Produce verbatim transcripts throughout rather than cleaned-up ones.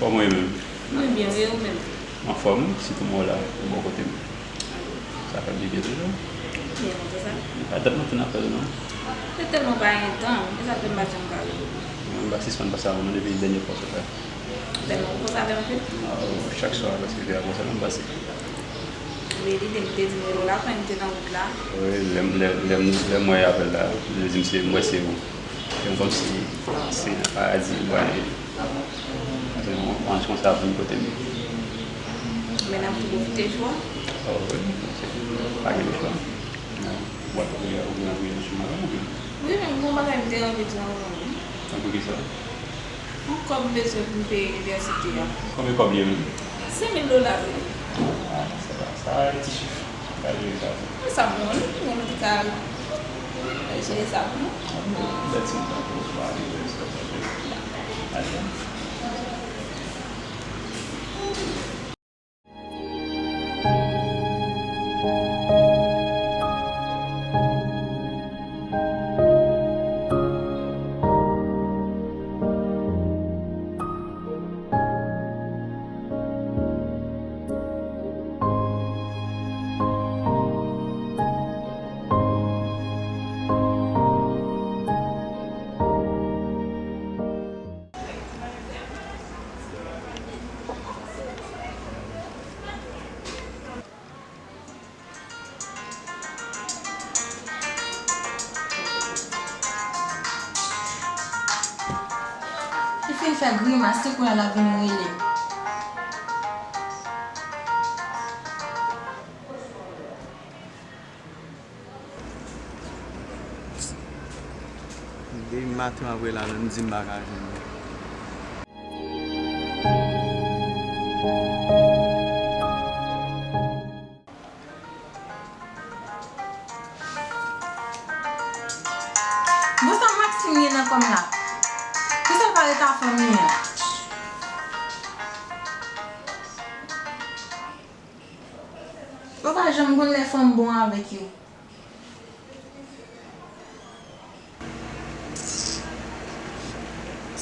Kòman w ye menm? Mwen byen, e ou menm? Anfòm, sitou mwen la, bò kote m. Sa fè m byen toujou. Byen kontan sa. Pa dat mwen te nan apèl ou non. Se tèlman pa gen tan, e sa fè m pa janm ka rele w. Mwen m pa sispann panse a ou non depi dènye fwa w sot la. Tèlman ou panse avè m anpil? Ah, chak swa, prèske se avè w sèlman m panse. Wi, lide m te di m rele w la, kounye a m te nan wout la. Wi, lè m, lè, lè m, lè m wè apèl la, m di m se, m wè se ou. Se kòmsi se nan paradi m prale. Paske yon anj konsa vin kote m. Men n ap tou pwofite jou a. Oh, wi, se pa gen lechwa. W ap priye, ou gen priye nan chèm avè m, oubyen? Wi, men m gon bagay m te anvi di w anvan. Tankou kisa? Yon kòb m bezwen pou m peye inivèsite a. Konbyen kòb li ye menm? Senk mil dola, wi. Ah, sa va, sa e ti chif. Sa jere sa. Sa bon, wi. Mwen, mwen te ka jere sa pou nou. Bèl ti moman pou w pale, bèl ti moman. Adan. Li fin fè grimas, se kounye a l ap vin rele m. Depi maten m ap rele la, menm di m pa ka jwenn li. Bon, sa Maxime gen nan kò m la? Poukisa l pa ret a fanmi an? Yo pa janm konn lè fanm bon avèk yo.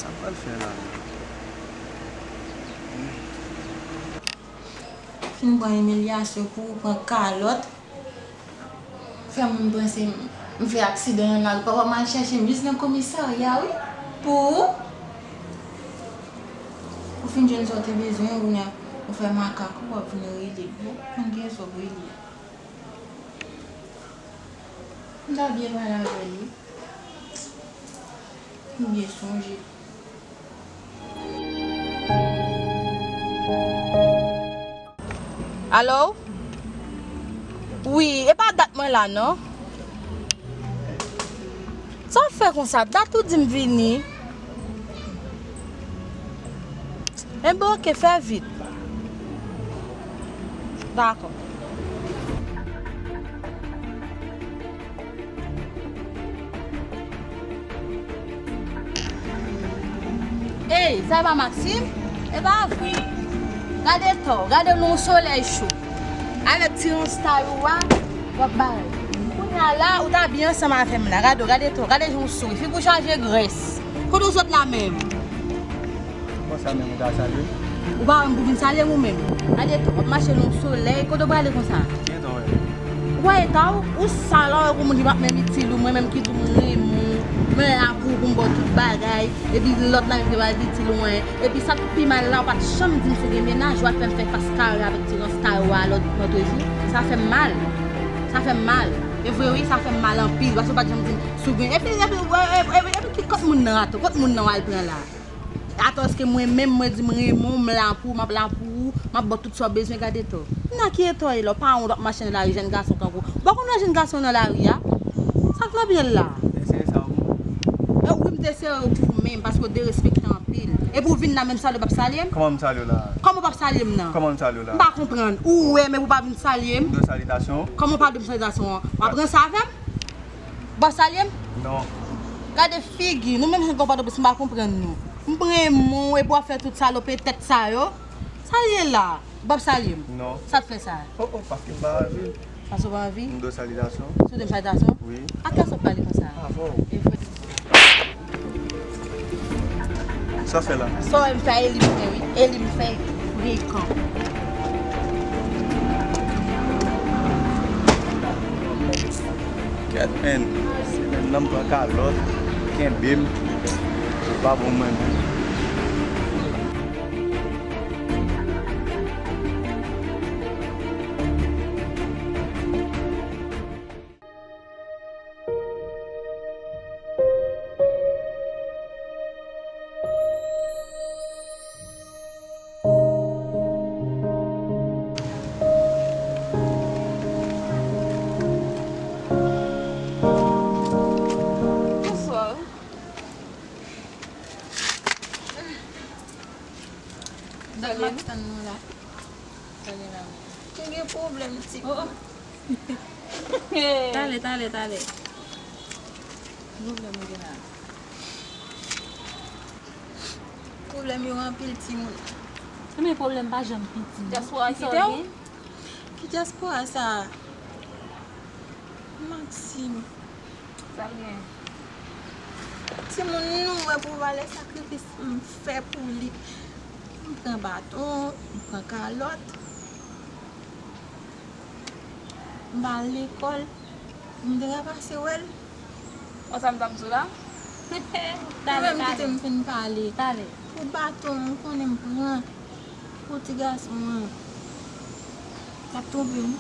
Sa m pral fè la menm? Fin pran imilyasyon pou ou pran kalòt. Fè moun panse m, m fè aksidan nan lari. Papa m al chèche m jis nan komisarya, wi. Pou ou. Ou fin jwenn sa w te bezwen, kounye a, ou fè makak ou, w ap vin rele. Ou konn kiyès w ap rele. M ta byen pale avè l, wi. M byen sonje. Alo? Wi, e pa dat mwen la, non. Sa w fè konsa? Dat ou di m vini. Enben, oke, fè vit. Dakò. Ey, sa e pa Maxime? E pa vre. Gade to, gade w nan yon solèy cho. Avèk ti rasta ou a, w ap bay. Kounye a la, ou ta byen ansanm avè m la. Gade w, gade to, gade jan w souri. Figi w chaje grès. Kote w sot la menm? Konsa menm ou ta salye m? Ou pa wè m pou vin salye m ou menm? Gade to, w ap mache nan yon solèy. Kote w prale konsa? Gentan wè. Ou wè eta w? Ou sal anwè kou moun ki pa t menm itil ou, mwen menm ki di w m renmen w, mwen la pou ou pou m ba w tout bagay, epi lòt la menm ki pa t itil ou, mwen. Epi sa k pi mal la, ou pa t janm di m si w gen mennaj, ou al fè m fè fas kare avèk ti rasta ou a lòt, lòt jou. Sa fè m mal. Sa fè m mal. E vre wi, sa fè m mal anpil, paske ou pa t janm di m si w gen, epi, epi, epi, epi, epi ki kot moun nan atò? Kot moun nan w al pran la? Atò èske mwen menm mwen di m renmen w, m la pou ou, m ap la pou ou, m ap ba w tout sa w bezwen, gade to. Nan ki eta w ye la, w pa wont w ap mache nan lari jèn gason tankou w. Ou pa konn wè jèn gason nan lari a? Sa k nan pye l la? Eseye sa w. E wi, m te sere w pou ou menm, paske w derespektan anpil. Epi w vin la menm salye w p ap salye m? Kòman m salye w la? Kòman w p ap salye m nan? Kòman m salye w la? M pa konprann. Ou wè m epi w pa vin salye m? M dwe salitasyon? Kòman w pa dwe m salitasyon an? W ap ranse avè m? W ap salye m? Non. Gade figi, nou menm jan k Pòtoprens m pa konprann nou. M renmen w epi w ap fè tout salopri tèt sa yo. Salye la. W p ap salye m? Non. Sa t fè sa? Oh, oh, paske m pa anvi. Paske w pa anvi? M dwe salitasyon. Sou de m salitasyon? Wi. Atò sa w pale konsa? Avè w. E vre. Sa w fè la? Sa w wè m fè a, e li m fè, wi. E li m fè frekan. Kèt, menn. Menn nan m pran kalòt, kenbe m. Li pa bon mwen menm. Bonswa. Donk, m ap tann nou la. Tande la. Te gen pwoblèm, ti. Oh, oh. Talè, talè, talè. Ki pwoblèm ou gen la? Pwoblèm yo anpil, timoun. Men pwoblèm pa janm piti. Dyaspora kite w? Ki dyaspora sa a? Maxime. Sa l gen? Timoun, nou wè pou valè sakrifis m fè pou li. M pran baton, m pran kalòt. M pa al lekòl. M te ka pase wè l. Konsa m t ap di w la. Talè, talè. Ou menm kite m fin pale. Talè. Pou baton, ou konnen m pran. Pou ti gason an, l ap twonpe m.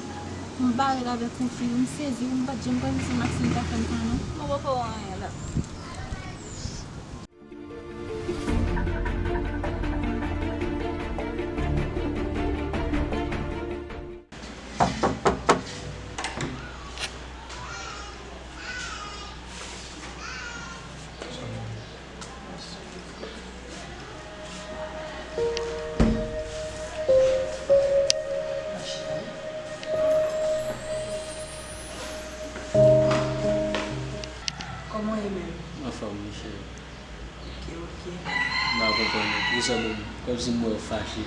M bare l avèk yon fi, m sezi, m pa t janm panse se Maxime k ap fè m sa, non. Mwen poko wè anyen la. Kòman w ye menm? Anfòm, wi, cheri. Ok, ok. M pa konprann ou. Poukisa w menm, kòmsi m wè w fache.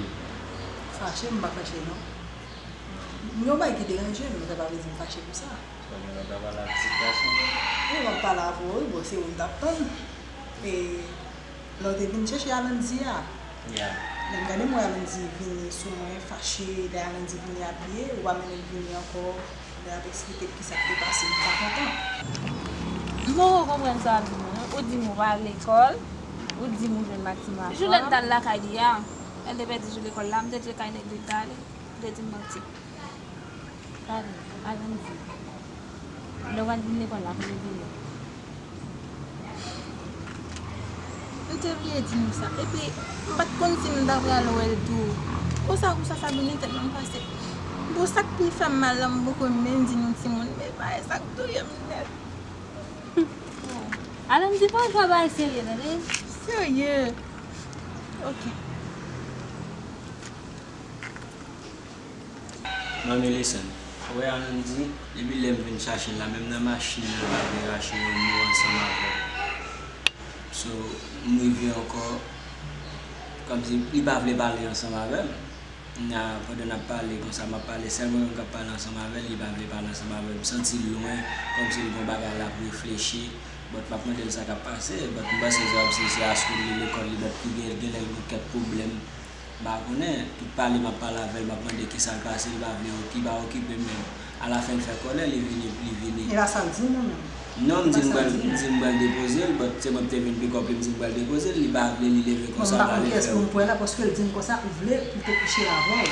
Fache? M pa fache, non. M gen yon bagay ki deranje m, men sa pa vle di m fache pou sa. Sa gen lè w ta pale ak ti gason. Wi, m ap pale avè w, wi, bon, se ou m t ap tann. E lè w te vin chèche Alandy a, lè m gade m wè Alandy vini sou mwen, fache, lè Alandy vini apiye, ou pa menm vini ankò, lè l ap eksplike kisa k te pase, m pa kontan. M poko konprann sa w ap di m nan, non. Ou di m ou pa al lekòl, ou di m ou jwenn Maxime Lafrance. Jou lè l t al lakay li a, lè l te pèdi jou lekòl la, m te di l kay nèg li l t ale, ou te di m manti. Gade, Alandy. Lè w al vin lekòl la, kote w te ye? M te bliye di nou sa. Epi, m pa t konn si m ta pral wè l tou. Konsa, konsa, sa vin nan tèt mwen pase. Bon, sa k pi fè m mal la, m poko menm di nou timoun, men bagay sa k touye m nèt. Alandy, pa pran bagay serye, tande? Serye. Ok. Manmi, listen. Ou wè Alandy, depi lè m vin chache l la, menm nan machin nan, l pa vle rache yon mo ansanm avè m. So, m rive ankò, kòmsi li pa vle pale ansanm avè m. N a, pandan n ap pale konsa, m ap pale, sèl mwen menm k ap pale ansanm avè l, li pa vle pale ansanm avè m. M santi l lwen, kòmsi l gen yon bagay l ap reflechi. But m ap mande l sa k ap pase, but m panse se, se, se a school li, lekòl li, but ki gen, gen lè l gen kèk pwoblèm. M pa konnen, tout pale m ap pale avè l, m ap mande kisa l pase, li pa vle oki-, pa okipe m menm. Alafen l fè kòlè, li vini, li vini. E pa sa l di w non menm? Non, m di m pral, m di m pral depoze l, but se mwen ki te vin pick up li, m di m pral depoze l, li pa vle, li leve konsa, l ale fè. Mwen pa konn kiyès pou m kwè la, paske l di m konsa, l vle pou l te kouche avè w.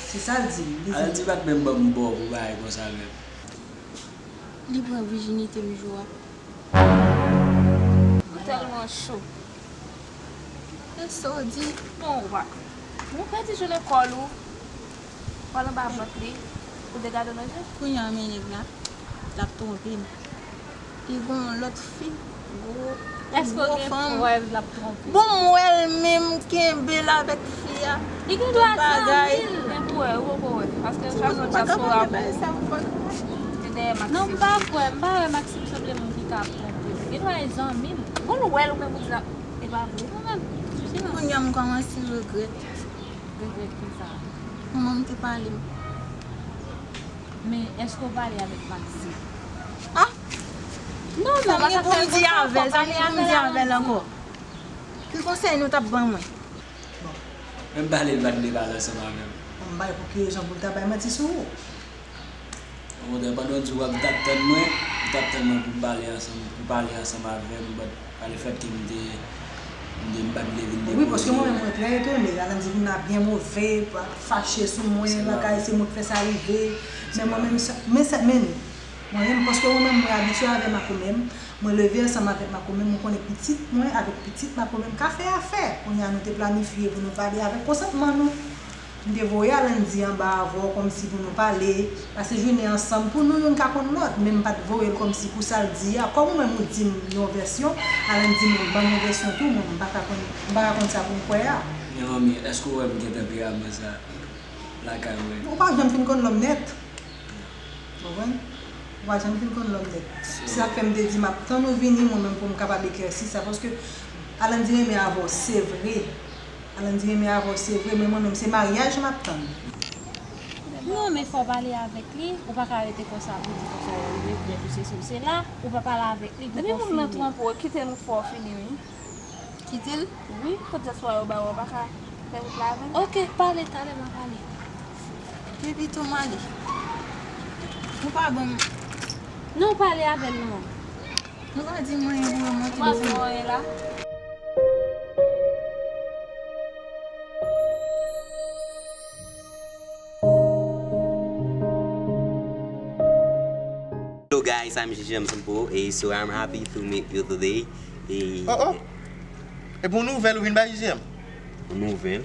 Se sa l di m, li di m. Al di pa t menm ban m bò pou bagay konsa menm. Li pran vijinite m jou a. Ou tèlman cho. E sa w di? Bon, ou pa. Ou pèdi jou lekòl ou. Ou al anba vant li. Ou te gade w nan je. Kounye a, men nèg la, l ap twonpe m. Li gon lòt fi, gwo, Èske w gen prèv l ap twonpe? Bon, m wè l menm kenbe l avèk fi a. Li gen dwa zanmi l. Gen pou wè, ou poko wè. Paske chak jou dyaspora pou ou. Te dèyè Maxime. Non, m pa kwè, m pa wè Maxime sanble moun ki ka twonpe. Gen dwa e zanmi l. Bon, ou wè l ou menm ou di l ap, e pa vre. Mwen menm, silans. Kounye a m kòmanse regrèt. Regrèt kisa? Kòman m te pale m. Men, èske w pale avèk Maxime? Ah! Non, men sa pa ka fè l konsa, fò w pale avè l avan. Ki konsèy nou t ap ban mwen? Bon. Menm pale, l pa t vle pale ansanm avè m. Bon, m bay pou ki rezon pou l ta bay manti sou ou? Okontrè, pandan w di w ap, t ap tann mwen, ou t ap tann mwen pou m pale ansanm, pou pale ansanm avè m, but pa lefètke m te, m te, m pa t vle vin depoze. Wi, paske mwen menm, mwen trè etone. Alandy vin la byen move, fache sou mwen, lakay, se mwen k fè sa rive. Men mwen menm, sa, men sa, men, mwen menm, paske mwen menm, mwen abitye avè makomè m, mwen leve ansanm avèk makomè m, mwen konnen pitit mwen avèk pitit makomè m ka fè afè. Kounye a, nou te planifye pou nou pale avèk konsantman nou. M te voye Alandy anba avè w kòmsi pou nou pale, pase jounen ansanm pou nou youn ka konn lòt, men m pa t voye l kòmsi pou sa l di a. Kòm ou menm ou di m yon vèsyon, Alandy menm ban m yon vèsyon tou, mwen m pa ka konn, m pa ka konn sa pou m kwè a. Men manmi, èske w wè m gen tanperaman sa lakay mwen? Ou pa janm fin konn lòm nèt. Ou konprann? Ou pa janm fin konn lòm nèt. Se sa k fè m te di m ap tann ou vini, mwen menm pou m kapab eklèsi sa, paske Alandy renmen avè w, se vre. Alandy renmen avè w, se vre, men mwen menm, se maryaj m ap tann. Non, men fò w pale avèk li. Ou pa ka rete konsa pou di konsa, ou regrèt, ou sesi, ou sela. Ou pa pale avèk li pou konfime. Depi moun nan twonpe w, kite l yon fwa w fini, wi. Kite l? Wi, fò dyaspora yo ba w, ou pa ka fè wout la avè l. Oke, pale, talè m a pale. Depi tou m ale. Ou pa ban m. Non, pale avè l non. Nou pa di m anyen pou remonte. Ou pa di m anyen la. Hello guys, I'm J J M Sampo, and so I'm happy to meet you today. E Oh, oh. E pou nouvèl ou vin bay J J M? Nouvèl?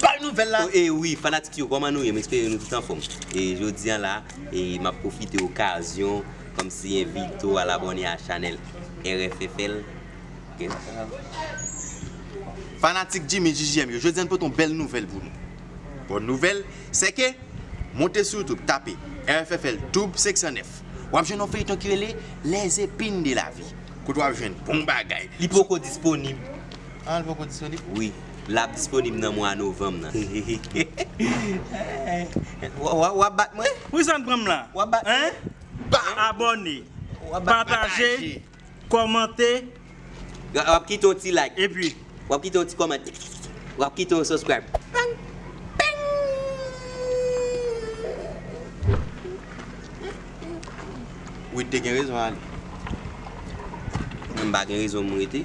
Bay nouvèl la! Oh, e wi, fanatik yo, kòman nou ye? M espere nou tout anfòm. E jodi a la, e m ap pwofite okazyon, kòmsi envite w al abòne a chanèl R F F L. Ok? Fanatik Jimmy J J M yo, jodi a n pote yon bèl nouvèl pou nou. Bòn nouvèl, se ke monte sou YouTube, tape R F F L Tube senk san nèf. W ap jwenn yon feyton ki rele Les Épines de la Vie. Kote w ap jwenn bon bagay. Li poko disponib. Ah, li poko disponib? Wi. L ap disponib nan mwa novanm nan. W, w, w ap bat mwen? Wi, sa n pran m la. W ap bat mwen? Hein? Abòne. W ap bat mwen? Pataje. Pataje. Kòmante. W ap kite yon ti like. Epi? W ap kite yon ti kòmantè. W ap kite yon subscribe. Pang! Pang! Wid te gen rezon ale. Mwen m pa gen rezon m rete.